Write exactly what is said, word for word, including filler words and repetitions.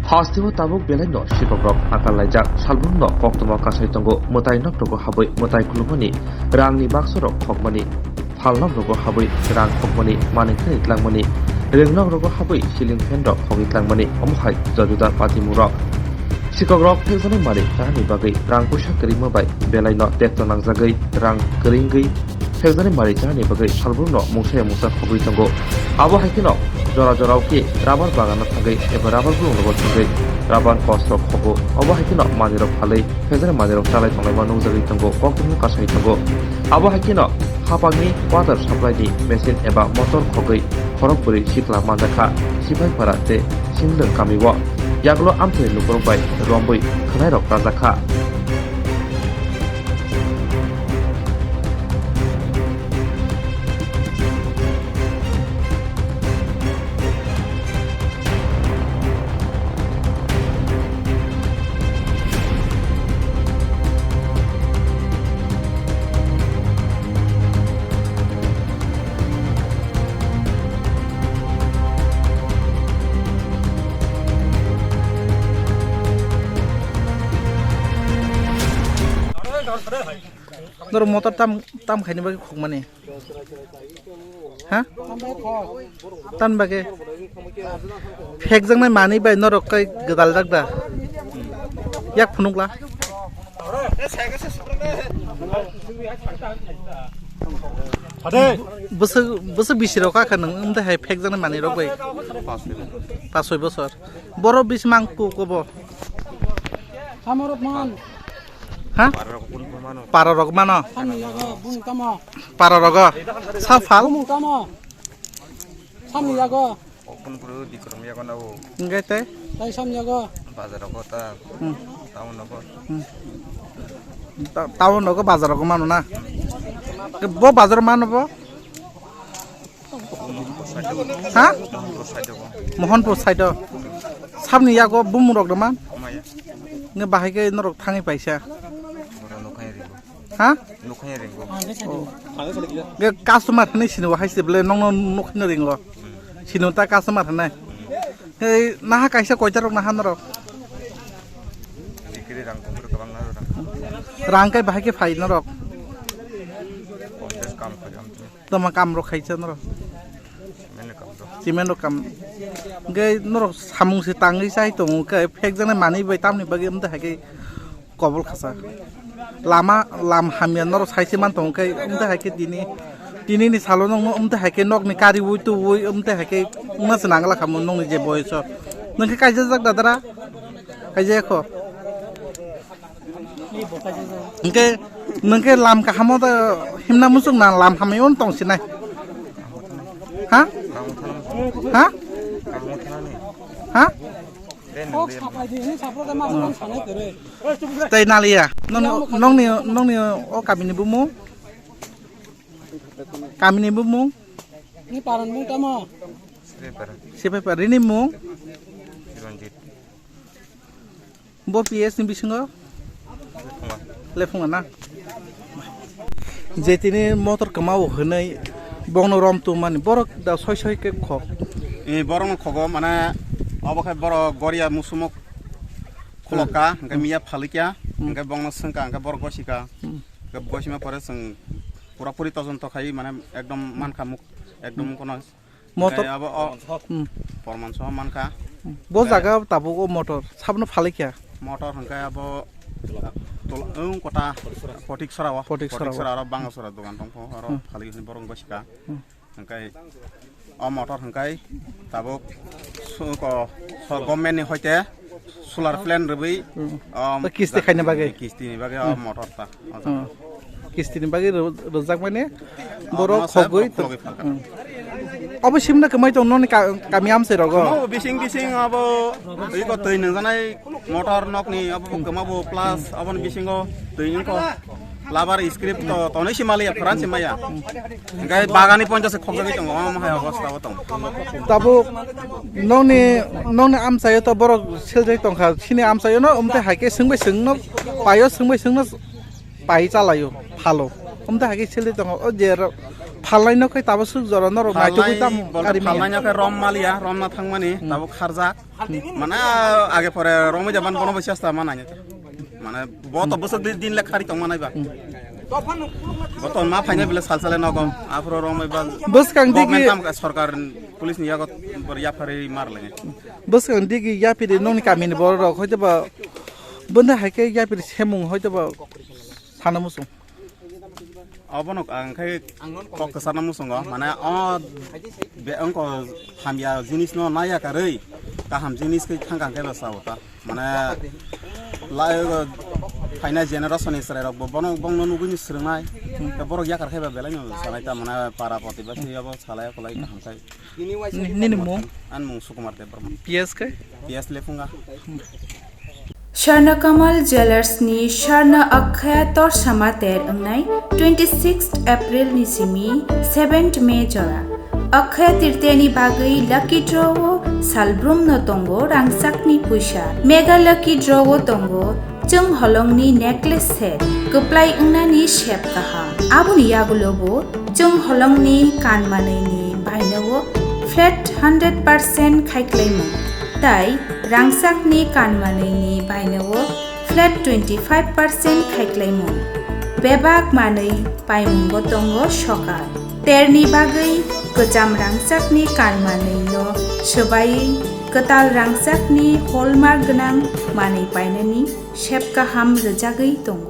Hasteo tabuk belaino sikokrok akal laijak, salbrumno koktwma kasai tongo, mwtai nokrogo habwi mwtai khulumani, rangni baksorok khokmani, phalnokrogo habwi rang khokmani, manwi khwnwi tlangmani, rwngnokrogo habwi ceiling fanrok khogwi tlangmani, omo hai juda juda patimungrok. Sikokrok phekjaknai manwi chahani bagwi rang puisa kwrwima bai belaino tekto nangjagwi rang kwrwi wngwi phekjaknai manwi chahani bagwi salbrumno mungsaya mungsa khogwi tongo. Abo hai kheno jora jorao khe rubber bagano thangwi eba rubber bolongrogo thangwi rubber costrok khogo. Obo hai kheno manwirok phalwi phekjaknai manwirok chalai tonglaima nukjagwi tongo, koktwma kasai tongo. Abo hai kheno hapangni water supply ni machine eba motor khogwi khorok bwrwi sikla manjakha Sipaipara tei Singlwng kamio. Yagulo amchaini lukurok bai romwi khwnairok tajakha. Norok motor tam, tam khaini bagwi khokmani. Ha? Tan bagwi. Phekjaknai manwi bai norok kai gwdal jak da. Yak phunukla. Bwswk, bwswk bisi rok kha nwng wngde hai phekjaknai manwi rok bai. Pas soi bosor. Borok bisi mang ku kobo. Samorok man. Ha? Para rok mano. Samni yago, bumung tamo. Para rogo. Sa phal. Bumung tamo. Samni yago. Okun buru dikrom yago na o. Engke tei? Tai samni yago. Bazar rogo ta. Hmm. Town rogo. Hmm. Ta-, town rogo bazar rogo mano na. Bo bazar mano bo? Ha? Mohanpur side o. Sabni yago bumung rok rwma? Nge bahai khe norok thangwi paisa. Ha? Nge customer hwnwi sini bo hai se bwle nokno nukhaino ringo. Sini ta customer hwnwi. Hei naha kaisa koita rok naha norok? Rang kai bahai khe phai norok? Tama kam rok khaisa norok. Cement rok kam. Hwnkhe norok samung se tangwi chai tongo khe phekjaknai manwi bai tamni bagwi wngte hai khe kobol khasa. Lama, lam hamya norok sai se man tongo khe wngte hai khe tini, tini ni salo nokno wngte hai khe nokni kariui tuui wngte hai khe wngna se nangla khamu nokni je boyoso. Nwng khe kaijajak dadara? Kaijaya kho. Hingke, nungke lam kahamo da himna muchung na lam hamai on tong sinai. Ha? Ha? Ha? Tei naliya. Nongni, nongni, nongni o kamini bumung? Kamini bumung? Ni paran bung tamo? Sipaipara. Sipaipara. Rini mung? Chiranjit. Bo P S ni bisingo? Lephunga. Lephunga na? Je tini motor kwmao hwnwi bongno rom tongmani, borok da soi soi khe khok. E, borokno khogo, mane, obo khe borok goria musumok khulokka, hmm, hwnkhe miya phalikya, hmm, hwnkhe bongno swngkha, hwnkhe borok gosika. Hmm. Hwnkhe gosima pore chwng pura puri todonto khai, mane, ekdom mankha muk, ekdom, hmm, kono Motor. Tei abo o, hmm, porman soha mankha. Hmm. Bo jaga tabuk o motor sabno phalai kha. Motor hwnkhe abo tola, wng kota Potiksora o. Potiksora o. Potiksora aro Bangasora dogan tongkho, aro, hmm, phalai hwnwi borok wngkha sika. Hmm. Hwnkhe o motor hwnkhe tabuk su-, ko, so, government ni hoite solar plant rwbwi, hmm, um, o kisti khaina bagwi. Kisti ni bagwi, hmm, o motor ta. Hmm. Kisti ni bagwi ro-, rwjak mani borok khogwi. Khogwi phalkha. Hmm. Obo simna kwmai tong noni ka-, kami amchai rogo. Omo bising bising abo iko twi nangjanai motor nokni abo kwma bo plus aboni bisingo twi wngkho. Labar script to tonwi simaliya pharan simaya. Hingke bagani ponchas khokjagwi tongo, omo hai obostha o tongo. Tabuk nokni, nokni amchaio to borok seljak tongkha, chini amchaio no, umte hai khe swngbai swngno paio, swngbai swngno pai chalaio, phalo. Umte hai khe seljak tongo, o je ro-, Phalnai no khe tabuk swk jora norok naitugwi tamo kari manya. Phalnai no khe rom maliya, rom na thangmani, tabuk kharjak. Mane age pore romwi jaban bono bo chesta ma nai. Mane bo to bwswk di-, din le khari tong manai ba. Bo to ma phainai bile sal sale nogo. Aphuru romwi ba. Bwskang digi government kam ka sorkar police ni yago bor yapharwi mar lai. Bwskang digi yapiri nongni kamini borok hoito ba bwndai hai khe yapiri semung hoito ba sana muchung. Obono ang khe kok kwchana muchungo, mane o be-, wngkha hamya jinis no naiya karwi kaham jinis khe thang kang khe bwsa o ta. Mane lai o phainai generation ni chwrai rok bo bono, bongno nugwi ni swrwngnai. Khe borok yakar khe ba belai no sanai ta, mane para protibasi abo salai kolai kaham khai. Ni-, nini mung? Ani mung Sukumar Debbarma. P S khe? P S Lephunga. Swarna Kamal Jewellers ni Swarna Akshaya Torsa Mater wngnai twenty sixth April ni simi seventh May jora. Akshaya Tritiya ni bagwi lucky draw o salbrum no tongo rangchak ni puisa. Mega lucky draw o tongo Chwng holongni necklace set kwplai wngnani sep kaham. Aboni yagulo bo chwng holongni kan manwini baino flat hundred percent khaiklaimung, tai rangchakni kan manwini baino flat twenty five percent khaiklaimung. Bebak manwi paimungo tongo sokal. Terni bagwi kwcham rangchakni kan manwino swbaiwi kwtal rangchakni hallmark gwnang manwi painani sep kaham rwjagwi tongo.